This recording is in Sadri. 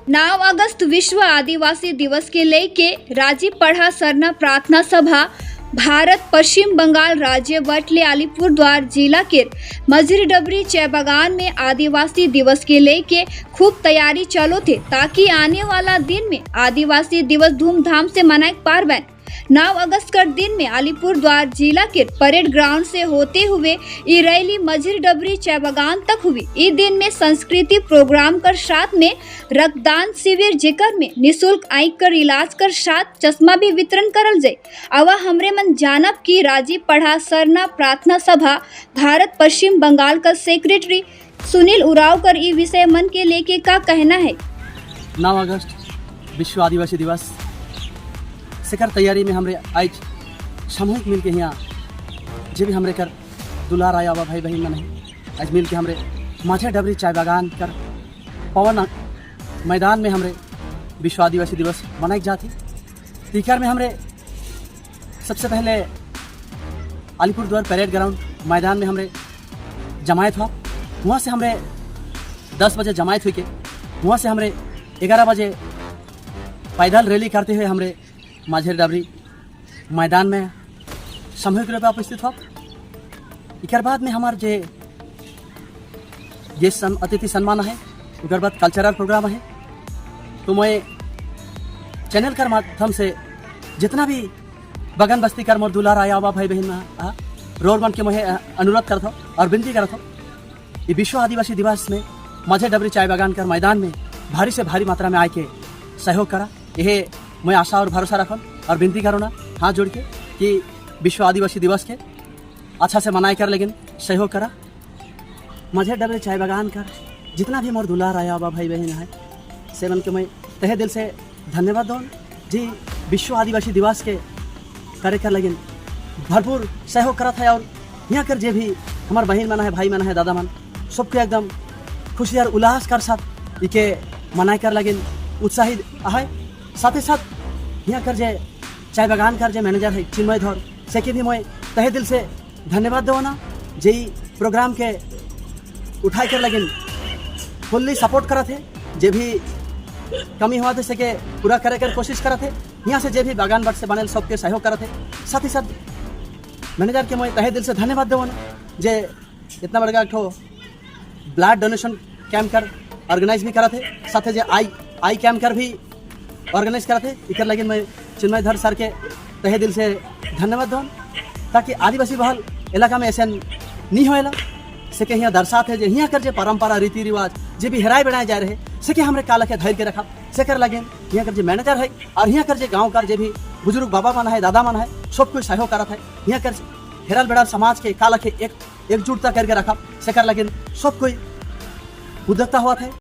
9 अगस्त विश्व आदिवासी दिवस के लेके राजीव पढ़ा सरना प्रार्थना सभा, भारत, पश्चिम बंगाल राज्य बटले अलीपुर द्वार जिला के मझरी डबरी चाय बागान में आदिवासी दिवस के लेके खूब तैयारी चलो थे, ताकि आने वाला दिन में आदिवासी दिवस धूमधाम से मनाए पारबन। 9 अगस्त कर दिन में अलीपुर द्वार जिला के परेड ग्राउंड से होते हुए ई रैली मझरी डबरी चाय बागान तक हुई। ई दिन में संस्कृति प्रोग्राम कर साथ में रक्तदान शिविर, जेकर में निशुल्क आँख कर इलाज कर साथ चश्मा भी वितरण करल जाए। अवा हमरे मन जानब कि राजीव पढ़ा सरना प्रार्थना सभा, भारत, पश्चिम बंगाल का सेक्रेटरी सुनील उराव कर ई विषय मन के लेके का कहना है। 9 अगस्त विश्व आदिवासी दिवस सेकर तैयारी में हमरे आज सामूहिक मिल के यहाँ जे भी हमरे कर दुलार आया हुआ भाई बहन मन है, आज मिल के हमरे माझे डबरी चाय बागान कर पवन मैदान में हमरे विश्व आदिवासी दिवस मनाई जाती। तीकर में हमरे सबसे पहले अलीपुर द्वार परेड ग्राउंड मैदान में हमरे जमायत हुआ। वहाँ से हमरे 10 बजे जमायत हुई के वहाँ से हमरे 11 बजे पैदल रैली करते हुए हमरे माझेर डबरी मैदान में सामूहिक रूप उपस्थित हो। इकर बाद में हमार जे ये अतिथि सम्मान है, उकर बाद कल्चरल प्रोग्राम है। तो मैं चैनल कर माध्यम से जितना भी बगन बस्ती कर मोर दुलार आया हुआ भाई बहन रोड बन के मैं अनुरोध करता हूँ और विनती करता हूँ, ये विश्व आदिवासी दिवस में माझे डबरी चाय बागान कर मैदान में भारी से भारी मात्रा में आए के सहयोग करा। यह मैं आशा और भरोसा रखन और विनती करो ना हाथ जोड़ के कि विश्व आदिवासी दिवस के अच्छा से मनाए कर, लेकिन सहयोग करा। माझे डबरी चाय बागान कर जितना भी मोर दुलार आया हुआ भाई बहन है, से मन के मैं तहे दिल से धन्यवाद दो जी विश्व आदिवासी दिवस के करे कर लेकिन भरपूर सहयोग करत है। और यहाँ कर जे भी हमार बहन मन है, भाई मन है, दादा मन, सबके एकदम खुशी और उल्लास कर साथ इके मनाए कर लगिन उत्साहित है। साथ ही साथ यहाँ कर जे चाय बागान कर जे मैनेजर है चिन्मय धर, से के भी मैं तहे दिल से धन्यवाद दो ना जे ई प्रोग्राम के उठाए कर लगिन फुल्ली सपोर्ट करत है। जे भी कमी हुआ थे, सके पूरा करे कर कोशिश करत है। यहाँ से जे भी बागान बाट से बनल सबके सहयोग करत है। साथ ही साथ मैनेजर के मैं तहे दिल से धन्यवाद देव ना जे इतना बड़का एक ठो ब्लड डोनेशन कैंप कर ऑर्गेनाइज भी करत है, साथ जे आई आई कैंप कर भी ऑर्गेनाइज करत है। इकर लगिन मैं चिन्मय धर सर के तहे दिल से धन्यवाद दो, ताकि आदिवासी बहुल इलाका में ऐसा नहीं होएला। से के यहाँ दर्शात है जे यहाँ कर जे परंपरा, रीति रिवाज जे भी हेराए बनाए जा रहे, से के हमरे काला के धैर्य के रखा। से कर लगे यहाँ कर जे मैनेजर है और यहाँ कर जे गांव कर जे भी बुजुर्ग बाबा मन है, दादा मन है, सब कोई सहयोग करत है। यहाँ कर हेराल बेड़ाल समाज के काला के एक एकजुटता करके रखा, से कर लगे सब कोई उद्यता हुआ थे।